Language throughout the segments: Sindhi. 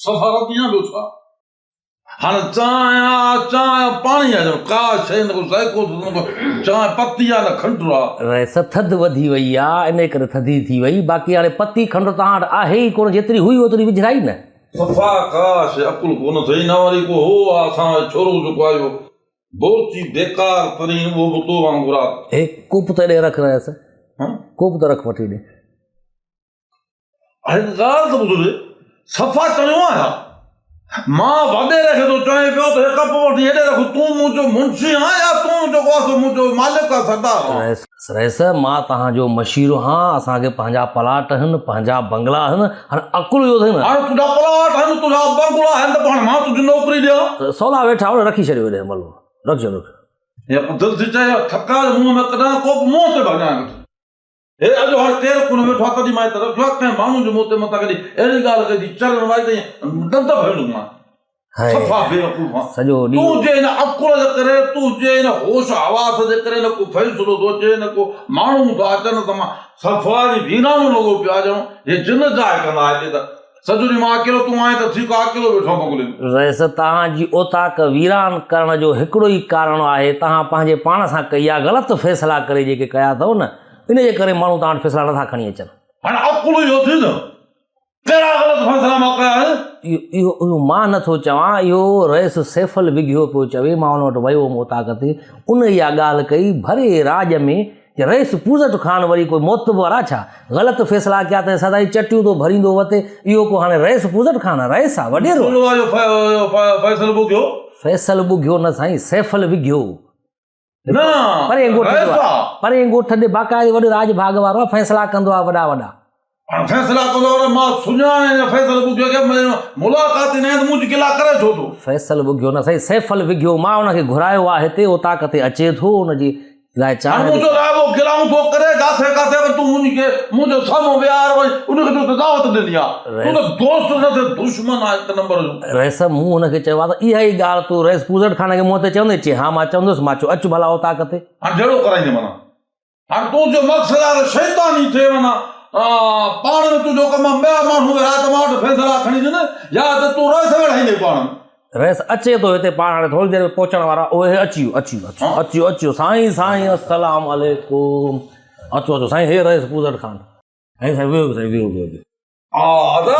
صفا رتي نه ٻيو ڇا؟ هاڻي چانهه آ، چانهه آ، پاڻي آ، ڄڻ ڪا شيء نه ڪو ذائقو اٿس نه ڪو چانهه پتي آ نه کنڊ آ. رئيس ٿڌ وڌي وئي آ، انهيء ڪري ٿڌي ٿي وئي، باقي هاڻي پتي کنڊ توهان وٽ آهي ئي ڪونه، جيتري هئي اوتري وجهرائي نه. صفا ڪا شيء عقل ڪونه اٿئي، نه وري ڪو هو آ، اسان جو ڇورو جيڪو آيو بورچي بيڪار ترين اهو به تو وانگر آ. هي ڪوپ ته هيڏي رک رئيس، ڪوپ ته رک وٺي ڏي. هڪ ڳالهه ته ٻڌ ري، صفا چڻيو آهيان. مان وڏيري کي ٿو چوين پيو ته هي ڪپ وٺي هيڏي رک، تون منهنجو منشي آهين يا تون جيڪو آهين سو منهنجو مالڪ ۽ سردار آهين؟ رئيس، مان توهان جو مشير هان، اسان کي پنهنجا پلاٽ آهن، پنهنجا بنگلا آهن، هاڻي عقل اهو اٿئي نه. هاڻي تنهنجا پلاٽ آهن، تنهنجا بنگلا آهن ته پوء هاڻي مان تنهنجي نوڪري ڏيان؟ سولا ويٺا آهيو، رکي ڇڏيو هيڏي ملو، رکجو رکجو. هي دل ٿي چئي ٿڪا جو منهن ۾ ڪڍان ڪوپ منهن تي ڀڃان ويٺو. هي اڄ هاڻ ڪير ڪونه ويٺو آهي تڏهن مان هت رکيو آهي ڪنهن ماڻهو جي منهن تي متان ڪڏهن اهڙي ڳالهه ڪئي ٿي چرڻ واري ته ائين ڏند ڀريندومان صفا بيوقوف آهان سڄو ڏينهن تنهنجي هن عقل جي ڪري تنهنجي هن هوش حواس جي ڪري نه ڪو فيصلو ٿو اچي نه ڪو ماڻهو ٿا اچن ته مان صفا جي ويرانو لڳو پيو آهي ڄڻ هي جن جاء ڪندا هتي ته سڄو ڏينهن مان اڪيلو تون آهين ته ٺيڪ آ اڪيلو ويٺو آهيان بنگلي ۾. رئيس توهان جي اوطاق ويران ڪرڻ جو هڪڙو ئي ڪارڻ آهي توهان پنهنجي پاڻ سان ڪئي آ غلط فيصلا ڪري جيڪي ڪيا اٿو نه ان جي ڪري ماڻهو توهان وٽ فيصلا نٿا کڻي اچن. هاڻي عقل اهو ٿي نه ڪهڙا غلط فيصلا مان ڪيا آهن. اهو اهو مان نٿو چوان اهو رئيس سيفل وگهيو پيو چوي مان ان وٽ ويو هوم اوطاق تي ان اها ڳالهه ڪئي ڀري راڄ ۾ چي رئيس پوزٽ خان وري ڪوئي معتبر آ ڇا؟ غلط فيصلا ڪيا اٿئي سدائين چٽيون ٿو ڀريندو وتي اهو ڪو هاڻي رئيس پوزٽ خان آ رئيس آ وڏيرو آ. ڪهڙو آ اهو فيصل ٻگهيو؟ فيصل ٻگهيو نه سائين سيفل وگهيو. نه پرئين ڳوٺ رئيس جو آ. آ. پرئين ڳوٺ ڏي باقاعدي وڏي راڄ ڀاڳ وارو آ فيصلا ڪندو آ وڏا وڏا. هاڻ فيصلا ڪندو آ مان سڃاڻي نه فيصل ٻگهيو کي ملاقات ئي نه آهي ته منهنجي گلا ڪري ڇو ٿو. فيصل ٻگهيو نه سائين سيفل وگهيو مان ان کي گهرايو آ هتي اوطاق تي اچي ٿو ان جي لاء هاڻ چانهه به منهنجو لاء اهو گلائون ٿو ڪري جاٿي ڪاٿي وري تون منهنجي کي منهنجو سامهون ويهار وري ان کي تو دعوت ڏني آ تون ته دوست نه ٿي دشمن آ هڪ نمبر جو. رئيس مون هن کي چيو آ ته اها ئي ڳالهه تون رئيس پوزٽ خان کي منهن تي چوندين چي ها مان چوندس مان چيو اچ ڀلا اوطاق تي. هاڻ جهيڙو ڪرائيندين معنيٰ. هاڻ تنهنجو مقصد آهي ته شيطاني ٿئي معنيٰ پاڻ ۾ تنهنجو ڪم آهي ٻيا ماڻهو ويڙهائي ته مان وٽ فيصلا کڻي ڏين يا ته تون رئيس ويڙهائيندين پاڻ ۾. رئيس اچي ٿو هتي پاڻ هاڻي ٿوري دير ۾ پهچڻ وارا اهي اچي ويو اچي ويو اچي ويو اچي ويو سائين سائين السلام عليڪم اچو اچو سائين هي رئيس پوزٽ خان سائين سائين ويهو سائين ويهو ويهو ويهو. ادا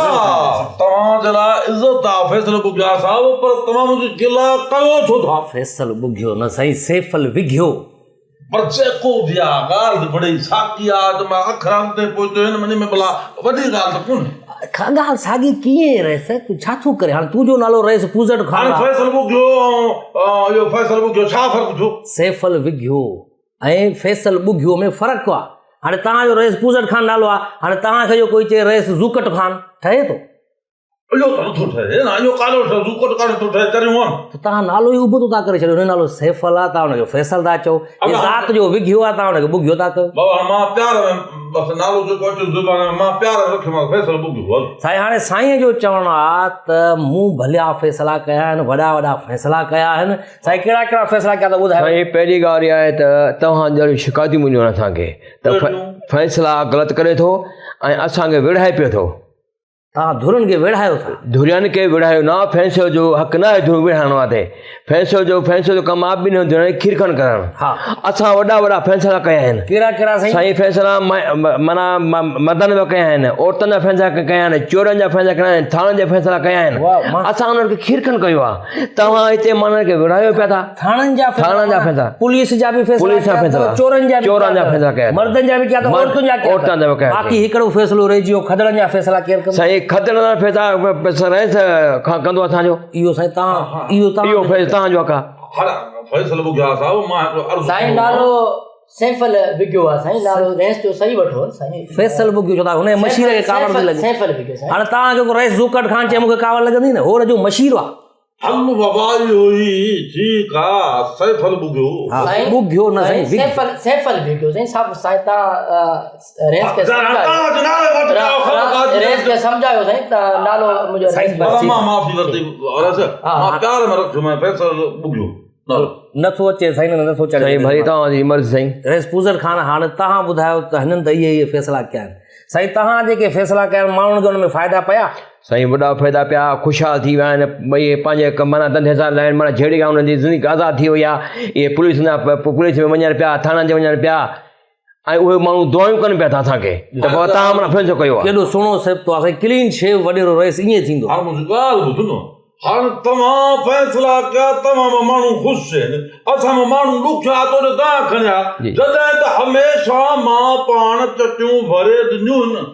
توهان جي لاء عزت آ فيصل ٻگهيا صاحب پر توهان منهنجي گلا ڪيو ڇو ٿا. فيصل ٻگهيو نه سائين سيفل وگهيو. پر جيڪو به آ ڳالهه ته بڙي ساڳي آ ته مان اکر اڳتي پوئتي هن مني ۾ ڀلا وڏي ڳالهه ته ڪونهي. ڳالهه ساڳي ڪيئن رئيس تون ڇا ٿو ڪرين هاڻي تنهنجو نالو رئيس پوزٽ خان هاڻي آ. فيصل ٻگهيو ۽ اهو فيصل ٻگهيو ڇا فرق ٿيو. سيفل وگهيو ۽ فيصل ٻگهيو ۾ فرق آ. هاڻي توهان جو رئيس پوزٽ خان نالو آ، هاڻي توهان کي جو ڪوئي چئي رئيس زوڪٽ خان، ٺهي ٿو؟ اهو ته نٿو ٺهي نه، اهو ڪالو ٺهي، زوڪٽ ڪاڏي ٿو ٺهي، چريون آن. ته توهان نالو ئي ابتو ٿا ڪري ڇڏيو، هن جو نالو سيفل آ، توهان هن کي فيصل ٿا چئو، هي ذات جو وگهيو آ، توهان هن کي ٻگهيو ٿا ڪيو. بابا هاڻي مان پيار ۾ بس نالو جيڪو اچيو زبان ۾ مان پيار ۾ رکيومانس فيصل ٻگهيو هل. سائين هاڻي سائينء جو چوڻ آ ته مون ڀليا فيصلا ڪيا آهن، وڏا وڏا فيصلا ڪيا آهن، سائين ڪهڙا ڪهڙا فيصلا ڪيا ته ٻڌايو. سائين پهرين ڳالهه اها آهي ته توهان جهڙيون شڪايتون مليون آهن اسان کي ته فيصلا غلط ڪري ٿو ۽ اسان کي وڙهائي پيو ٿو. توهان ڌرين کي وڙهايو ٿا. ڌرين کي وڙهايو نه فيصلو جو حق نه آهي ڌريون وڙهائڻ واسطي فيصلو جو فيصلو جو ڪم آهي ٻنهي ڌرين کي کيرکڻ ڪرڻ ها. اسان وڏا وڏا فيصلا ڪيا آهن. ڪهڙا ڪهڙا سائين؟ سائين فيصلا معنيٰ مردن جا ڪيا آهن عورتن جا فيصلا ڪيا آهن چورن جا فيصلا ڪيا آهن ٿاڻن جا فيصلا ڪيا آهن اسان انهن کي کيرکڻ ڪيو آهي. توهان هتي ماڻهن کي وڙهايو پيا ٿا. ٿاڻن جا فيصلا ٿاڻن جا فيصلا پوليس جا به فيصلا پوليس جا فيصلا چورن جا چورن جا فيصلا ڪيا مردن جا به ڪيا اٿو عورتن جا ڪيا عورتن جا به ڪيا باقي هڪڙو فيصلو رهجي ويو کدڙن جا فيصلا ڪير ڪندو سائين کدڙن جا فيصلا رئيس کان ڪندو اسان جو اهو سائين تان اهو تان اهو فيصلو تان جو حق آ هر فيصلو ٻڌايو صاحب مان هڪڙو عرض سائين نالو سيفل وگيو آ سائين نالو رئيس جو صحيح وٺو سائين فيصل وگيو ڇو ته هن جي مشير کي ڪاوڙ ٿي لڳي سيفل وگيو سائين هاڻي توهان کي ڪو رئيس زوڪٽ خان چئي مون کي ڪاوڙ لڳندي نه هو جو مشير آ حل بابا اهو ئي ٺيڪ آ سيفل ٻگهيو سائين ٻگهيو نه سائين سيفل سيفل وگيو سائين صاحب سائين تا رئيس کي سمجهايو رئيس کي سمجهايو سائين تا نالو منهنجو سائين مان معافي ورتي رئيس مان پيار ۾ رکيو مان فيصل ٻگهيو نٿو اچي سائين نه نٿو چڙهي سائين ڀلي توهان جي مرضي سائين. رئيس پوزر خان هاڻي توهان ٻڌايو ته هنن ته اهي اهي فيصلا ڪيا آهن سائين توهان جيڪي فيصلا ڪيا آهن ماڻهن کي ان ۾ فائدا پيا؟ سائين وڏا فائدا پيا خوشحال ٿي ويا آهن ٻئي پنهنجي معنيٰ ڌنڌي سان لائن معنيٰ جهيڙي کان انهن جي زندگي آزاد ٿي وئي آهي اهي پوليس نه پوليس ۾ وڃن پيا ٿاڻن تي وڃن پيا ۽ اهي ماڻهو دعائون ڪن پيا ٿا اسان کي ته بابا توهان معنيٰ فيصلو ڪيو آهي. ڪيڏو سهڻو سيبتو آهي سائين ڪلين شيو وڏيرو رئيس ائين ٿيندو. هاڻ منهنجي ڳالهه ٻڌ نه هاڻ توهان فيصلا ڪيا توهان مان ماڻهو خوش آهن اسان مان ماڻهو ڏکيا توڙي دانهن کڻيا جڏهن ته هميشه مان پاڻ چٽيون ڀري ڏنيون آهن.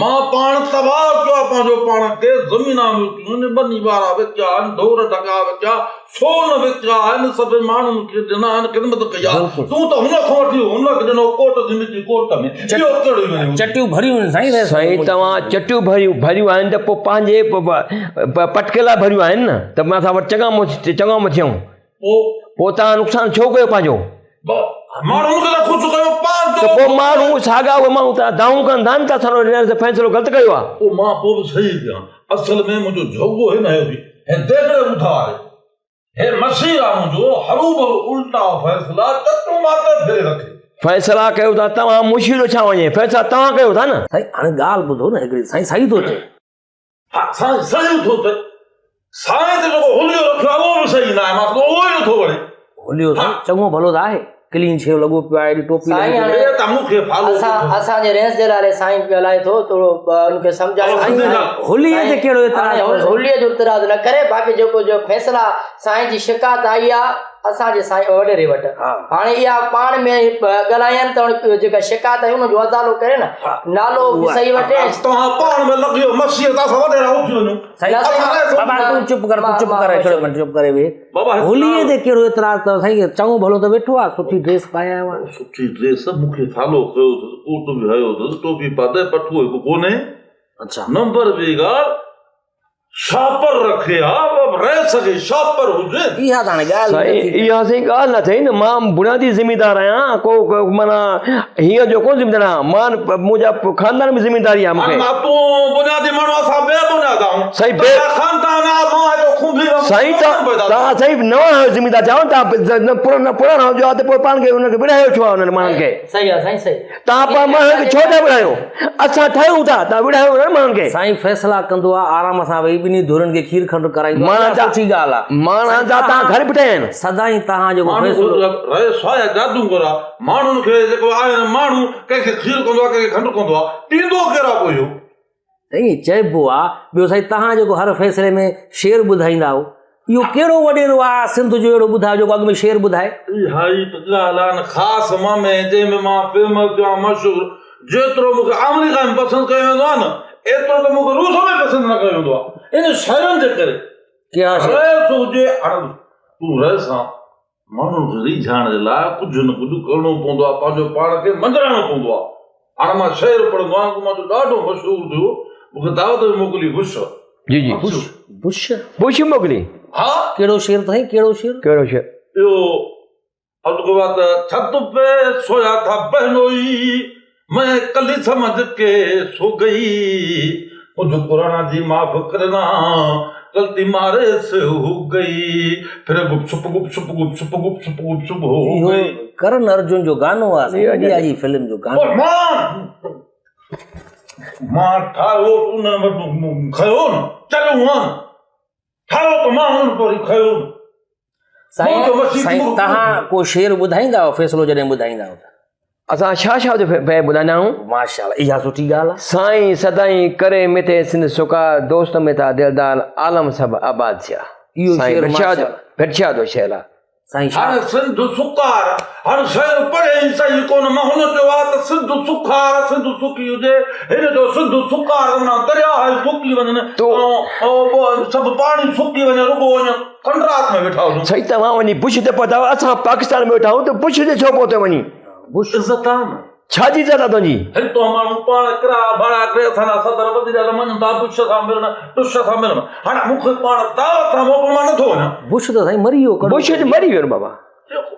مان پاڻ تباهه ڪيو آهي پنهنجو پاڻ کي، زمينان وڪيون آهن، ٻني ٻارا وڪيا آهن، ڍور ڍڳا وڪيا، سون وڪيا آهن، سڀ ماڻهن کي ڏنا آهن، خدمت ڪئي آهي، تون ته هن کان وٺي هن کي ڏنو، ڪوٽ جي مٽي ڪوٽ ۾، اهو ڪهڙو وڃي هوندو؟ چٽيون ڀريون آهن سائين رئيس سائين توهان چٽيون ڀريون ڀريون آهن ته پوء پنهنجي پٽڪي لاء ڀريون آهن نه ته اسان وٽ چڱا چڱا مٿيون پوء توهان نقصان ڇو ڪيو پنهنجو؟ ماڻهن کي ته خوش ڪيو پنهنجو. ته پوء ماڻهو ساڳا اهي ماڻهو ته دانهون ڪن ٿا نه ته اسان جو فيصلو غلط ڪيو آهي. پوء مان پوء به صحيح ڪيان. اصل ۾ منهنجو جهڳو هي نه هيو ٿي. هي ديڳڙي ٻڌا آهي. هي مسير آ منهنجو هروڀرو الٽا فيصلا چٽو ماتر ڦيري رکي. فيصلا ڪيو ٿا توهان مشير ڇا وڃي فيصلا توهان ڪيو ٿا نه. سائين هاڻي ڳالهه ٻڌو نه هڪڙي سائين صحيح ٿو چئي. ها سائين صحيح ٿو چئي. سائين ته جيڪو حليو رکيو آهي اهو به صحيح ناهي مان اهو ئي نٿو وڻي. حليو سائين چڱو ڀلو ته آهي ڪلين شيو لڳو پيو آهي ايڏي ٽوپي لڳي پئي آهي. ته مون کي فالو اسان اسان جي ريس جي لاء سائين ڳالهائي ٿو ٿورو ان کي سمجهايو. حليي تي ڪهڙو اعتراض؟ حليي جو اعتراض نه ڪري باقي جيڪو جو فيصلا سائين جي شڪايت آئي آ اسان جي سائين وڏيري وٽ هاڻي اها پاڻ ۾ ڳالهائين ته جيڪا شڪايت آئي ان جو ازالو ڪري نه نالو به صحيح وٺي. توهان پاڻ ۾ لڳي ويو مسيح ته اسان وڏيرا اٿي وڃون. سائين بابا تون چپ ڪر تون چپ ڪر هڪڙو منٽ چپ ڪري ويهه. هوليء تي ڪهڙو اعتراض اٿو سائين چڱو ڀلو ته ويٺو آ سٺي ڊريس پائي آيو آ. سٺي ڊريس مون کي فالو ڪيو اٿس ڪوٽ به هنيو اٿس ٽوپي پاتي پٺو هڪ ڪونهي نمبر ٻي ڳالهه شاپر رکي ها رئيس کي شاپر هجي. اها ته هاڻي ڳالهه نه ٿي. سائين اها سائين ڳالهه نه ٿئي نه مان بنيادي زميندار آهيان ڪو معنيٰ هينئر جو ڪونه زميندار آهيان مان منهنجا خاندان ۾ زمينداري آهي مونکي. مان تون بنيادي ماڻهو اسان بي بنياد آهيون. سائين بي خاندان آ مان هتو کنڀي ويم. سائين تان سائين نوان آهيو زميندار چاهو تان پراڻا هجو ها ته پوء پاڻ کي انهن کي وڙهايو ڇو آهي انهن ماڻهن کي. صحيح آ سائين صحيح. تان پاڻ ماڻهن کي ڇو ٿا وڙهايو؟ اسان ٺاهيون ٿا، تان وڙهايو نه ماڻهن کي. سائين فيصلا ڪندو آ آرام سان ويهي ٻنهي ڌرين کي کير کنڊ ڪرائيندو آ اها سٺي ڳالهه آ. ماڻهن جا تان گهر به ٺاهيا آهن. سدائين تهان جيڪو فيصلو. رئيس آ يا جادوگر آ ماڻهن کي جيڪو آهن ماڻهو ڪنهن کي کير ڪندو آ ڪنهن کي کنڊ ڪندو آ پيئندو ڪير آ پوء اهو. ائين چئبو آ. ٻيو سائين توهان جيڪو هر فيصلي ۾ شعر ٻڌائيندا آهيو اهو ڪهڙو وڏيرو آ سنڌ جو اهڙو ٻڌايو جيڪو اڳ ۾ شعر ٻڌائي. اها ئي ته ڳالهه آ نه خاص مان ۾ جنهن ۾ مان فيمس ٿيو آهيان مشهور جيترو مون کي آمريڪا ۾ پسند ڪيو ويندو آ نه ايترو ته مون کي روس ۾ پسند نه ڪيو ويندو آ ان شعرن جي ڪري. ڪهڙا شعر؟ رئيس هجي اڙ تون رئيس آن ماڻهن کي ريجهائڻ جي لاء ڪجهه نه ڪجهه ڪرڻو پوندو آهي، پنهنجو پاڻ کي مڃرائڻو پوندو آهي. هاڻي مان شعر پڙهندو آهيان، مان جو ڏاڍو مشهور ٿيو، مون کي دعوت به موڪلي بش. جي جي بش بش بش موڪلي. ها. ڪهڙو شعر اٿائين ڪهڙو شعر؟ ڪهڙو شعر؟ اهو عبدالقوات ته ڇت پي سويا ٿا بهنوئي مين ڪلي سمجھ ڪي سو گئي مجھ قرآن جي معاف ڪرنا غلطي ماري سي هو گئي پھر گپ شپ گپ شپ گپ شپ گپ شپ گپ شپ هو گئي. ڪرن ارجن جو گانو آ سائين انڊيا جي فلم جو گانو. مان ٺاهيو ان وٽ کنيو نه چليو آن ٺاهيو ته مان ان پر کنيو نه. سائين تهان ڪو شعر ٻڌائيندا آهيو فيصلو جڏهن ٻڌائيندا آهيو ته. اسان شاهه شاهه جو فيصلو ٻڌائيندا آهيون. ماشاءالله اها سٺي ڳالهه آهي. سائين سدائين ڪري مٿي سنڌ سڪار دوست مٿا دلدار عالم سڀ آباد ٿيا. اهو شعر ماشاءالله. ڀٽ شاهه جو شعر آهي. سائين شاهه. هاڻي سنڌ سڪار هاڻي شعر پڙهي ئي صحيح ڪونه مان هن چيو آهي ته سنڌ سڪار سنڌ سڪي هجي هن چيو سنڌ سڪار معنيٰ درياهه ئي سڪي وڃن ۽ سڀ پاڻي سڪي وڃي رڳو وڃي کنڊرات ۾ ويٺا هجون. سائين توهان وڃي بش تي پهتا آهيو اسان پاڪستان ۾ ويٺا آهيون ته بش تي ڇو پهتو وڃي. بش عزت آهي نه. ڇا جي عزت آهي تنهنجي. هتو ماڻهو پاڻ ڪرايا ڀاڙا ڪري اسان جا صدر وزير اعظم وڃن ٿا بش سان ملڻ ٽش سان ملڻ هاڻي مون کي پاڻ دعوت سان موڪل مان نٿو وڃان. بش ته سائين مري ويو ڪڏهن. بش ته مري ويو نه بابا.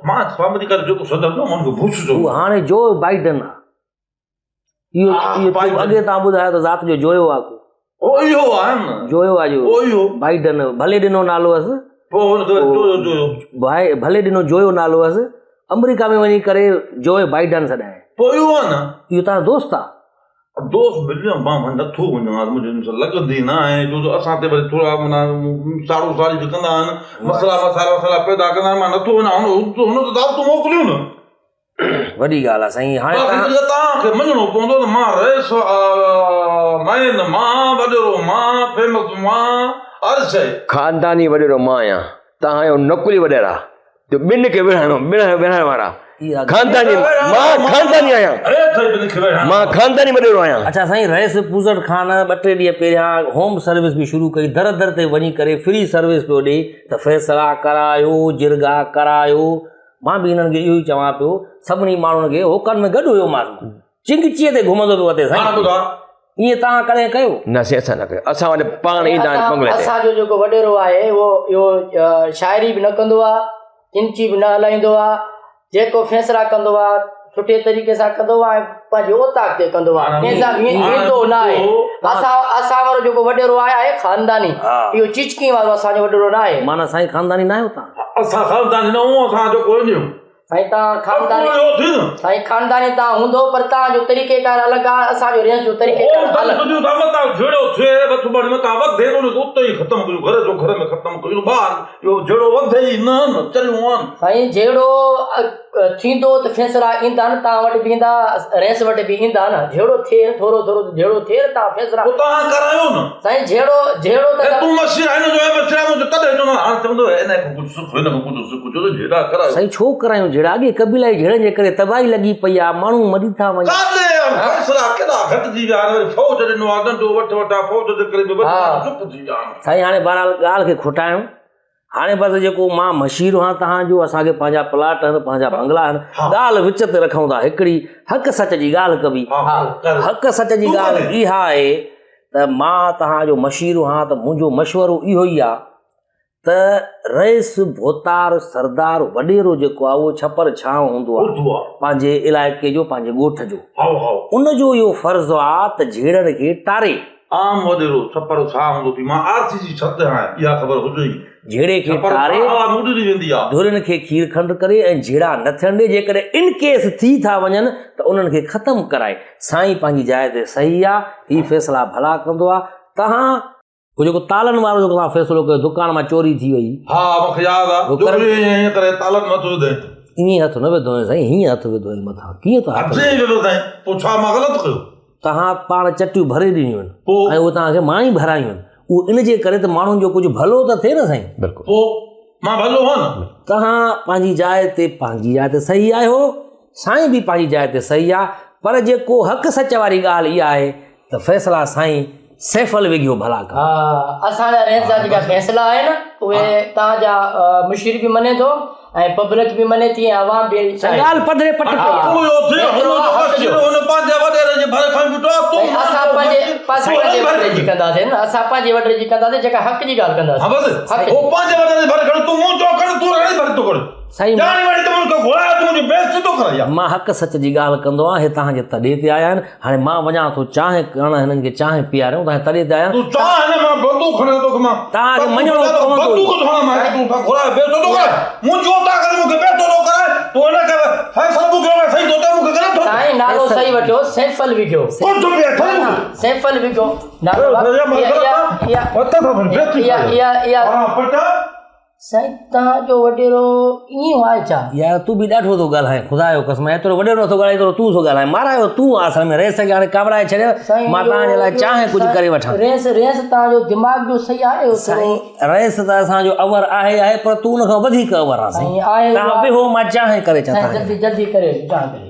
مان آمريڪا جو جيڪو صدر نه ان کي بش چوندو. هو هاڻي جو بائيڊن آ. اهو اهو اڳي تان ٻڌايو ته ذات جو جويو آ ڪو. او اهو آ نه. جويو آ جو. او اهو. بائيڊن ڀلي ڏنو نالو هئس. پوء هن کي جويو جويو. ڀائي ڀلي ڏنو جويو نالو هئس. آمريڪا ۾ وڃي ڪري جوئي بائيڊن سڏائي. پوء اهو آ نه. اهو تان دوست آ. دوست مليو مان نٿو وڃان منهنجي سان لڳندي نه آهي ڇو جو اسان تي وري ٿورا معنيٰ ساڙو ساڙي به ڪندا آهن مسئلا مسائل مسئلا پيدا ڪندا آهن مان نٿو وڃان هن هن ته دعوتون موڪليون نه. وڏي ڳالهه آهي سائين هاڻي توهان کي مڃڻو پوندو ته مان رئيس مين مان وڏيرو مان فيمس مان هر شيء. خانداني وڏيرو مان آهيان توهان آهيو نقلي وڏيرا جو ٻن کي وڙهائڻو وڙهائڻ وارا خانداني مان خانداني آهيان مان خانداني وڏيرو آهيان. اڇا سائين رئيس پوزٽ خان ٻه ٽي ڏينهن پهريان هوم سروس به شروع ڪئي در در تي وڃي ڪري فري سروس پيو ڏي ته فيصلا ڪرايو جرڳا ڪرايو مان به هنن کي اهو ئي چوان پيو سڀني ماڻهن کي هوڪن ۾ گڏ هيومانس مان چنگچيء تي گهمندو پيو وتي سائين ائين توهان ڪڏهن ڪيو؟ نه سائين اسان نه ڪيو اسان وٽ پاڻ ايندا آهن بنگلي تي. اسان جو جيڪو وڏيرو آهي اهو اهو شاعري به نه ڪندو آهي چنگچي به نه هلائيندو آهي جيڪو فيصلا ڪندو آهي سٺي طريقي سان ڪندو آهي ۽ پنهنجي اوطاق تي ڪندو آهي ڪنهن سان ويندو نه آهي اسان اسان وارو جيڪو وڏيرو آهي آهي خانداني اهو چچڪي وارو اسان جو وڏيرو نه آهي. معنيٰ سائين خانداني نه آهيو توهان؟ اسان خانداني نه آهيون اسان جو ڪوئي نه سائين تان خانداني سائين خانداني تان هوندو پر تان جو طريقه ڪار الڳ آ اسان جو رينج جو طريقه ڪار الڳ. سڌيون ٿا متان جهيڙو ٿئي وٿ بڻ متان وڌي ان کي اتي ئي ختم ڪيون گهر جو گهر ۾ ختم ڪيون ٻاهر اهو جهيڙو وڌي ئي نه نه چريون آهن. سائين جهيڙو ٿيندو ته فيصلا ايندا نه تان وٽ به ايندا رئيس وٽ به ايندا نه جهيڙو ٿئي نه ٿورو ٿورو ته جهيڙو ٿئي نه تان فيصلا پوء توهان ڪرايو نه. سائين جهيڙو جهيڙو ته تون مشير آهين جو مشير آهين جو تڏهن چوندو هاڻ چوندو هن کان ڪجهه سک هن کان ڪجهه سک ڇو ته جهيڙا ڪرايو. سائين ڇو ڪرايون جهيڙا اڳي قبيلائي جهيڙن جي ڪري تباهي لڳي پئي آ ماڻهو مري ٿا وڃن. ڪاڏي فيصلا ڪيڏا گهٽجي ويا آهن وري فوج ڏنو آ ڏنڊو وٺ وٺا فوج جي ڪري به وڌيڪ چپ ٿي ويا آهن. سائين هاڻي بهرحال ڳالهه کي کوٽايون هاڻي بس جيڪو مان مشير هان تهان جو اسان کي پنهنجا پلاٽ آهن پنهنجا بنگلا آهن ڳالهه وچ تي رکون ٿا هڪڙي حق سچ جي ڳالهه ڪبي حق سچ جي ڳالهه اها آهي ته مان تهان جو مشير هان ته منهنجو مشورو اهو ئي آهي ته رئيس ڀوتار سردار وڏيرو جيڪو آهي اهو ڇپر ڇانو هوندو آهي پنهنجي علائقي جو پنهنجي ڳوٺ جو ان جو اهو فرض آهي ته جهيڙن کي ٽاري. عام وڏيرو ڇپر ڇا هوندو ٿي مان آر سي جي ڇت آهيان اها خبر هجي ئي. جهيڙي کي ڇپر ٽاري ڇا هوا ۾ اڏري ويندي آ. ڌرين کي کير کنڊ ڪري ۽ جهيڙا نه ٿيڻ ڏي جيڪڏهن ان ڪيس ٿي ٿا وڃن ته انهن کي ختم ڪرائي. سائين پنهنجي جاء تي صحيح آ هي فيصلا ڀلا ڪندو آ تهان. هو جيڪو تالن وارو جيڪو توهان فيصلو ڪيو دڪان مان چوري ٿي وئي. ها مونکي ياد آ هو ڪرن. ڇوڪري ائين ائين ڪري تالن ۾ هٿ وڌائين. ائين هٿ نه وڌو هئين سائين هيئن هٿ وڌو هئين مٿان ڪيئن ٿو هٿ هٿ ئي وڌو اٿائين پوء ڇا مان غلط ڪيو. توهان پاڻ چٽيون ڀري ڏنيون آهن ۽ اهي توهان کي مان ئي ڀرايون آهن اهو ان جي ڪري ته ماڻهن جو ڪجهه ڀلو ته ٿئي نه سائين. بلڪل. پوء مان ڀلو هان نه. توهان پنهنجي جاء تي پنهنجي جاء تي صحيح آهيو سائين به پنهنجي جاء تي صحيح آهي پر جيڪو حق سچ واري ڳالهه اها آهي ته فيصلا سائين سيفل وگهيو ڀلا ڪا. ها اسان جا رئيس جا جيڪا فيصلا آهن اهي توهان جا مشير به مڃي ٿو ۽ پبلڪ به مڃي ٿي ۽ عوام به سائين ڳالهه پڌري پٽ پئي آهي. اسان پنهنجي پنهنجي وڏيري جي ڪنداسين نه اسان پنهنجي وڏيري جي ڪنداسين جيڪا حق جي ڳالهه ڪنداسين. سائين مان حق سچ جي ڳالهه ڪندو آهيان هي توهان جي تڏي تي آيا آهن هاڻي مان وڃان ٿو چانهه ڪرڻ هنن کي چانهه پياريون توهان تڏي تي آيا آهن توهان کي مڃڻو پوندو. سائين نالو صحيح وٺو سيفل وگهيو سيفل وگهيو نالو سائين توهان جو وڏيرو ائين آهي ڇا؟ يار تون به ڏاڍو ٿو ڳالهائين خدا جو قسم ايترو وڏيرو نٿو ڳالهائي جيترو تون ٿو ڳالهائين مارايو تون آ اصل ۾ رئيس کي هاڻي ڪاوڙائي ڇڏيو مان توهان جي لاء چانهه ڪجهه ڪري وٺان. رئيس رئيس توهان جو دماغ جو صحيح آهي اهو سائين رئيس ته اسان جو اور آهي آهي پر تون ان کان وڌيڪ اور آ سائين توهان ويهو مان چانهه ڪري اچان سائين جلدي جلدي ڪري چانهه ڪري.